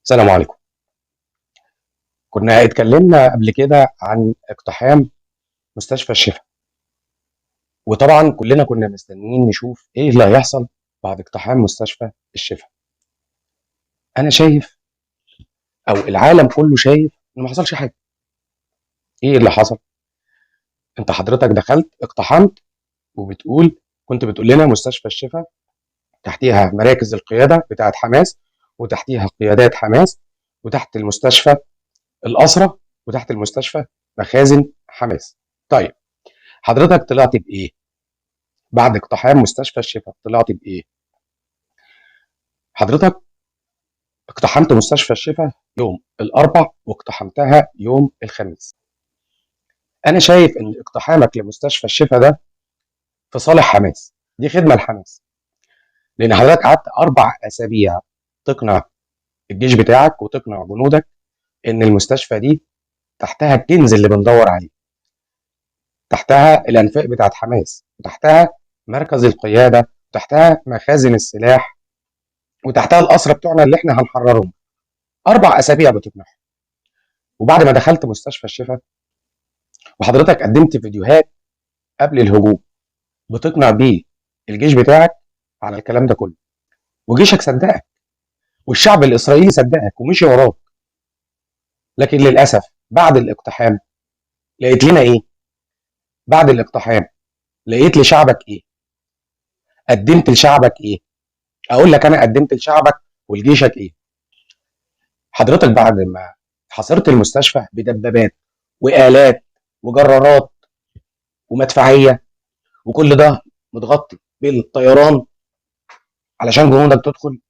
السلام عليكم. كنا اتكلمنا قبل كده عن اقتحام مستشفى الشفا، وطبعا كلنا كنا مستنيين نشوف ايه اللي هيحصل بعد اقتحام مستشفى الشفا. انا شايف او العالم كله شايف ان ما حصلش حاجة. ايه اللي حصل؟ انت حضرتك دخلت اقتحمت وبتقول، كنت بتقول لنا مستشفى الشفا تحتيها مراكز القيادة بتاعت حماس، وتحتيها قيادات حماس، وتحت المستشفى الأسرة، وتحت المستشفى مخازن حماس. طيب حضرتك طلعت بإيه؟ بعد اقتحام مستشفى الشفا طلعت بإيه؟ حضرتك اقتحمت مستشفى الشفا يوم الأربع واقتحمتها يوم الخميس. أنا شايف إن اقتحامك لمستشفى الشفا ده في صالح حماس، دي خدمة لحماس، لأن حضرتك قعدت 4 أسابيع تقنع الجيش بتاعك وتقنع جنودك إن المستشفى دي تحتها الكنز اللي بندور عليه، تحتها الأنفاق بتاعت حماس، وتحتها مركز القيادة، وتحتها مخازن السلاح، وتحتها الأسرى بتوعنا اللي احنا هنحررهم. 4 أسابيع بتقنعهم. وبعد ما دخلت مستشفى الشفا وحضرتك قدمت فيديوهات قبل الهجوم بتقنع بيه الجيش بتاعك على الكلام ده كله، وجيشك صدقك والشعب الإسرائيلي صدقك ومشي وراك. لكن للأسف بعد الاقتحام لقيت لنا إيه؟ بعد الاقتحام لقيت لشعبك إيه؟ قدمت لشعبك إيه؟ أقول لك أنا قدمت لشعبك ولجيشك إيه؟ حضرتك بعد ما حاصرت المستشفى بدبابات وآلات وجرارات ومدفعية، وكل ده متغطي بالطيران علشان جنودك تدخل،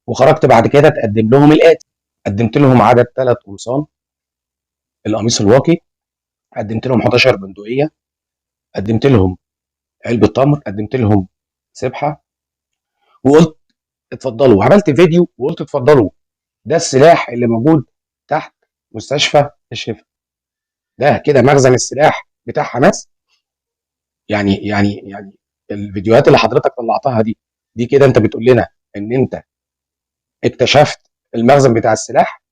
وخرجت بعد كده تقدم لهم الآتي. قدمت لهم عدد 3 قمصان القميص الواقي، قدمت لهم 11 بندقية، قدمت لهم علبة تمر، قدمت لهم سبحة، وقلت اتفضلوا. وعملت فيديو وقلت اتفضلوا، ده السلاح اللي موجود تحت مستشفى الشفا، ده كده مخزن السلاح بتاع حماس. يعني يعني يعني الفيديوهات اللي حضرتك طلعتها دي كده انت بتقول لنا ان انت اكتشفت المخزن بتاع السلاح،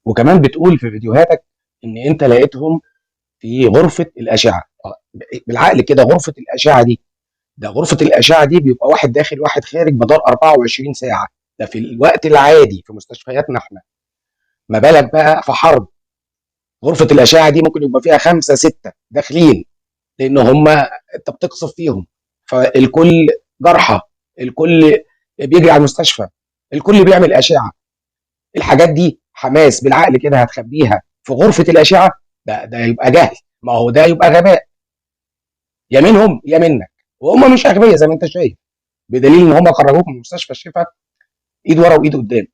وكمان بتقول في فيديوهاتك ان انت لقيتهم في غرفة الأشعة. بالعقل كده غرفة الأشعة دي، ده غرفة الأشعة دي بيبقى واحد داخل واحد خارج مدار 24 ساعة، ده في الوقت العادي في مستشفياتنا احنا، ما بالك بقى في حرب. غرفة الأشعة دي ممكن يبقى فيها 5 6 داخلين، لأن هم انت بتقصف فيهم، فالكل جرحى، الكل بيجري على المستشفى، الكل بيعمل أشعة. الحاجات دي حماس بالعقل كده هتخبيها في غرفة الأشعة؟ ده يبقى جهل، ما هو ده يبقى غباء، يا منهم يا منك، وهم مش أغبياء زي ما انت شايف، بدليل ان هم خرجوك من مستشفى الشفا ايد ورا وايد قدام.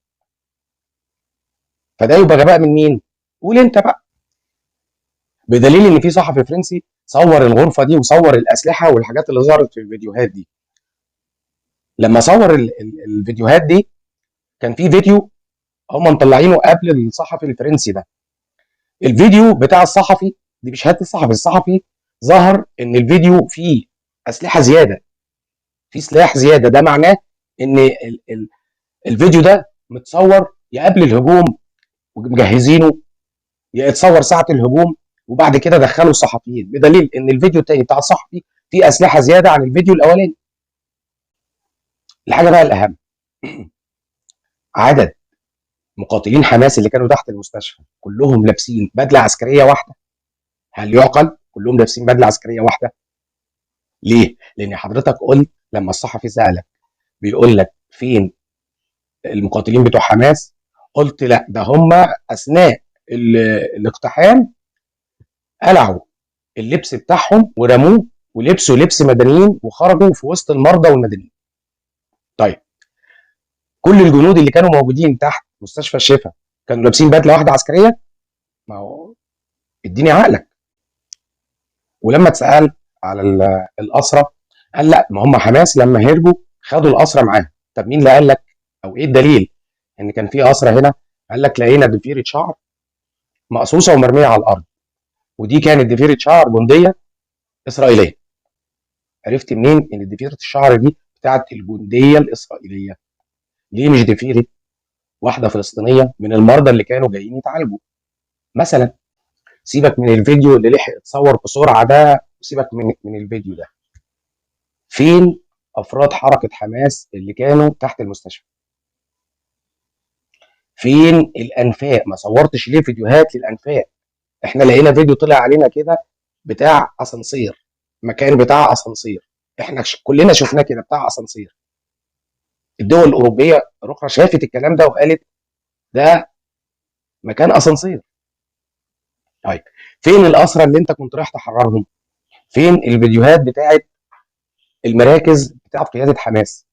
فده يبقى غباء من مين؟ قول انت بقى. بدليل ان في صحفي فرنسي صور الغرفة دي وصور الأسلحة والحاجات اللي ظهرت في الفيديوهات دي. لما صور الفيديوهات دي كان في فيديو هم مطلعينه قبل الصحفي الفرنسي ده. الفيديو بتاع الصحفي دي مش شهادة الصحفي، الصحفي ظهر ان الفيديو فيه أسلحة زيادة، فيه سلاح زيادة. ده معناه ان الفيديو ده متصور يا قبل الهجوم ومجهزينه، يا اتصور ساعة الهجوم وبعد كده دخلوا الصحفيين، بدليل ان الفيديو التاني بتاع الصحفي فيه أسلحة زيادة عن الفيديو الأولاني. الحاجة بقى الأهم، عدد مقاتلين حماس اللي كانوا تحت المستشفى كلهم لابسين بدلة عسكرية واحدة. هل يعقل كلهم لابسين بدلة عسكرية واحدة؟ ليه؟ لأن حضرتك قلت لما الصحفي سألك بيقول لك فين المقاتلين بتوع حماس، قلت لا ده هم أثناء الاقتحام قلعوا اللبس بتاعهم ورموه ولبسوا لبس مدنيين وخرجوا في وسط المرضى والمدنيين. طيب كل الجنود اللي كانوا موجودين تحت مستشفى الشفا كانوا لابسين بدله واحدة عسكرية؟ ما هو اديني عقلك. ولما اتسال على الاسرى قال لا، ما هم حماس لما هربوا خدوا الاسرى معاهم. طب مين اللي قال لك او ايه الدليل ان كان في اسرى هنا؟ قال لك لقينا ضفيرة شعر مقصوصة ومرميه على الارض، ودي كانت ضفيرة شعر جنديه اسرائيلية. عرفت منين ان ضفيرة الشعر دي بتاعت الجندية الاسرائيلية؟ ليه مش ضفيرة واحدة فلسطينية من المرضى اللي كانوا جايين يتعالجوا مثلا. سيبك من الفيديو اللي لحق اتصور بسرعة ده، سيبك من الفيديو ده. فين افراد حركة حماس اللي كانوا تحت المستشفى؟ فين الانفاق؟ ما صورتش ليه فيديوهات للانفاق؟ احنا لقينا فيديو طلع علينا كده بتاع اسانسير، مكان بتاع اسانسير، احنا كلنا شفناه كده بتاع اسانسير. الدول الاوروبية الاخرى شافت الكلام ده وقالت ده مكان اسانسير. طيب فين الاسرى اللي انت كنت رايح تحررهم؟ فين الفيديوهات بتاعت المراكز بتاعت قيادة حماس؟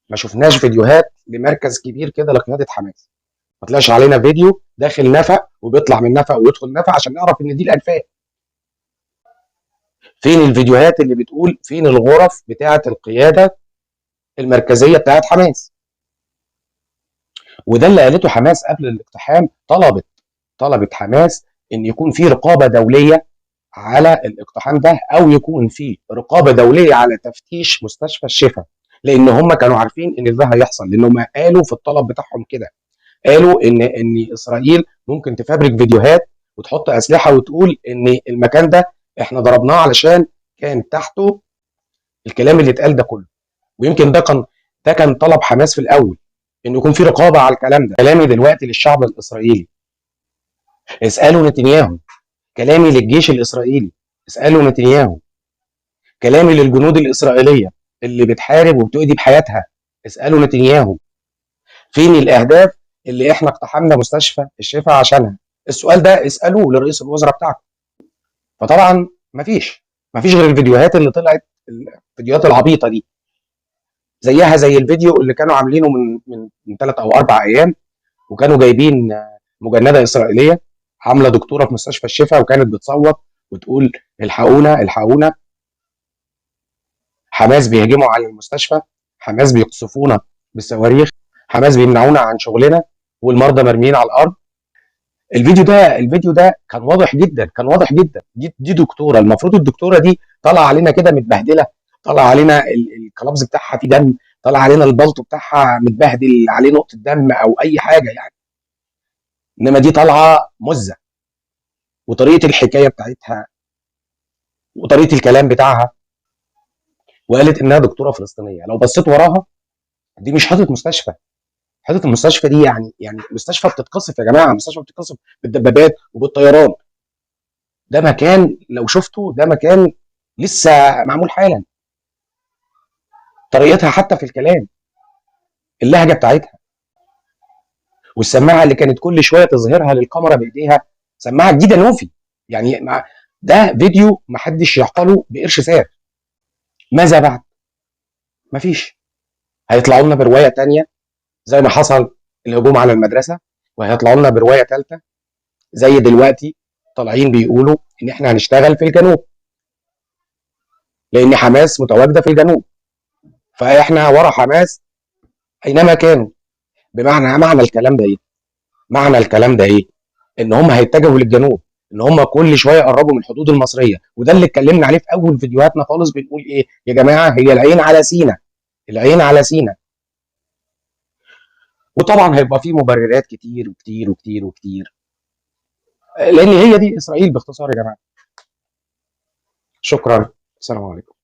ما شفناش فيديوهات لمركز كبير كده لقيادة حماس. ما طلعش علينا فيديو داخل نفق وبيطلع من نفق ويدخل نفق عشان نعرف ان دي الانفاق. فين الفيديوهات اللي بتقول فين الغرف بتاعه القيادة المركزية بتاعه حماس؟ وده اللي قالته حماس قبل الاقتحام. طلبت حماس ان يكون في رقابه دولية على الاقتحام ده، او يكون في رقابه دولية على تفتيش مستشفى الشفا، لان هم كانوا عارفين ان ده هيحصل، لان هم قالوا في الطلب بتاعهم كده، قالوا ان اسرائيل ممكن تفبرك فيديوهات وتحط اسلحة وتقول ان المكان ده احنا ضربناه علشان كان تحته الكلام اللي اتقال ده كله. ويمكن ده كان طلب حماس في الاول، ان يكون في رقابه على الكلام ده. كلامي دلوقتي للشعب الاسرائيلي، اسالوا نتنياهو. كلامي للجيش الاسرائيلي، اسالوا نتنياهو. كلامي للجنود الاسرائيلية اللي بتحارب وبتؤدي بحياتها، اسالوا نتنياهو. فين الاهداف اللي احنا اقتحمنا مستشفى الشفا عشانها؟ السؤال ده اسالوه لرئيس الوزراء بتاعكم. فطبعا مفيش غير الفيديوهات اللي طلعت، الفيديوهات العبيطه دي، زيها زي الفيديو اللي كانوا عاملينه من 3 او 4 ايام، وكانوا جايبين مجندة اسرائيلية عامله دكتورة في مستشفى الشفا، وكانت بتصوت وتقول الحقونا الحقونا، حماس بيهجموا على المستشفى، حماس بيقصفونا بالصواريخ، حماس بيمنعونا عن شغلنا، والمرضى مرميين على الارض. الفيديو ده كان واضح جدا، كان واضح جدا. دي دكتورة، المفروض الدكتورة دي طالعه علينا كده متبهدله، طالعه علينا الكلابز بتاعها فيه دم، طالع علينا البلطو بتاعها متبهدل عليه نقطة دم او اي حاجة يعني، انما دي طالعه مزه، وطريقه الحكاية بتاعتها وطريقه الكلام بتاعها، وقالت انها دكتورة فلسطينية. لو بصيت وراها دي مش حاطط مستشفى، حتة المستشفى دي يعني مستشفى بتتقصف يا جماعة، مستشفى بتتقصف بالدبابات وبالطيران. ده مكان لو شفته، ده مكان لسه معمول حالا. طريقتها حتى في الكلام، اللهجة بتاعتها، والسماعه اللي كانت كل شوية تظهرها للكاميرا بايديها، سماعه جديدة نوفي يعني. ده فيديو محدش يعقله بقرش ساغ. ماذا بعد؟ مفيش. هيطلعوا لنا برواية تانية زي ما حصل الهجوم على المدرسة، وهيطلعوا لنا برواية ثالثة زي دلوقتي طالعين بيقولوا ان احنا هنشتغل في الجنوب لان حماس متواجدة في الجنوب، فاحنا ورا حماس اينما كانوا. بمعنى معنى الكلام ده ايه؟ معنى الكلام ده ايه؟ ان هم هيتجهوا للجنوب، ان هم كل شوية يقربوا من الحدود المصرية، وده اللي اتكلمنا عليه في اول فيديوهاتنا خالص. بنقول ايه يا جماعة؟ هي العين على سينا، العين على سينا. وطبعا هيبقى فيه مبررات كتير وكتير وكتير وكتير، لان هي دي اسرائيل باختصار يا جماعة. شكرا، السلام عليكم.